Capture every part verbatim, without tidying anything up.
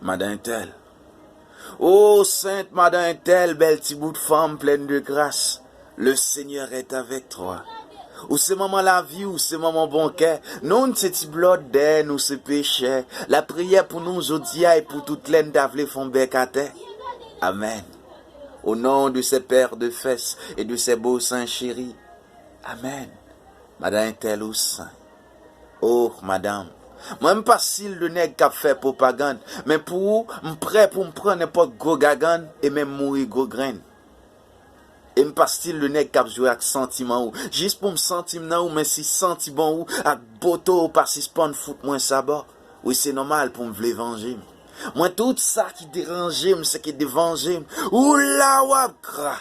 Madan entèl. O sent madan entèl, bèl ti bout fanm plèn de gras, le Seigneur est avec toi. Ou se manman lavi, ou se manman bon kè. Nou, n se ti blòd dèyè, nou se pechè. Lapriyè pou nou jodi a e pou tout lè n ta vle fè yon bèk atè. Amèn. Au nom de ce père de fès et de ses beaux seins chéris. Amèn. Madan entèl ou sen. Oh, madanm. Mwen, m pa stil de nèg k ap fè pwopagann, men pou ou, m prè pou m pran nenpòt gwo gagann e menm mouri gwo grenn. E m pa stil de nèg k ap jwe ak santiman ou, jis pou m santi m nan ou, men si santi bon ou ak bote ou pa sispann fout mwen saba. Wi, se nòmal pou m vle vanje m. Mwen, tout sa ki deranje m, se ki devanje m. Ou la, w ap gra.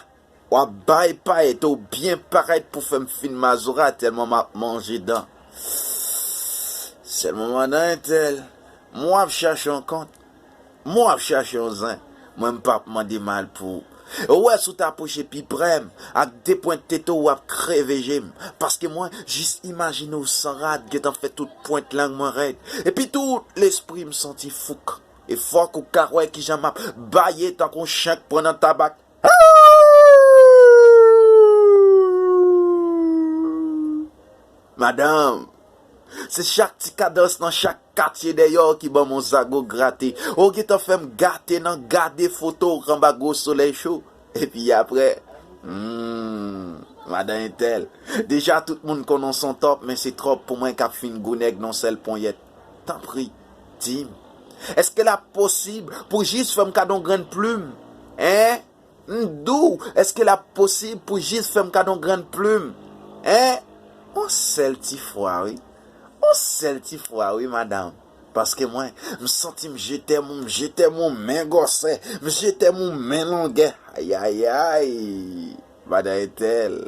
W ap bay payèt ou byen parèt pou fè m fin mazora tèlman m ap manje dan. Sèlman madan entèl, m w ap chache yon kont, m w ap chache yon zen, mwen m p ap mande mal pou ou. Ou wè, si w ta pwoche pi prè m, ak de pwent tete w, w ap kreve je m. Paske mwen, jis imajine w san rad, gentan fè tout pwent lang mwen rèd. Epi tout lespri m santi fouk. E fòk ou ka wè kijan m ap baye tankou yon chen k pran nan tabak. Madanm, se chak ti kadans nan chak katye dèyè w ki ban m yon zago grate. Ou gentan fè m gate nan gade foto w anba gwo solèy cho. Epi apre, hmm, madan entèl, deja tout moun konnen w se yon twòp, men se twòp pou mwen k ap fin gwo nèg nan yon sèl ponyèt. Tanpri, di m, èske l ap posib pou jis fè m kado yon grenn plim? Hein? M di w, èske l ap posib pou jis fè m kado yon grenn plim? Hein? Yon sèl ti fwa, wi. Yon sèl ti fwa, wi, madanm. Paske mwen, m santi m je t'aime ou, m je t'aime ou, men gwosè, m je t'aime ou, men longè. Ayayay, madan entèl.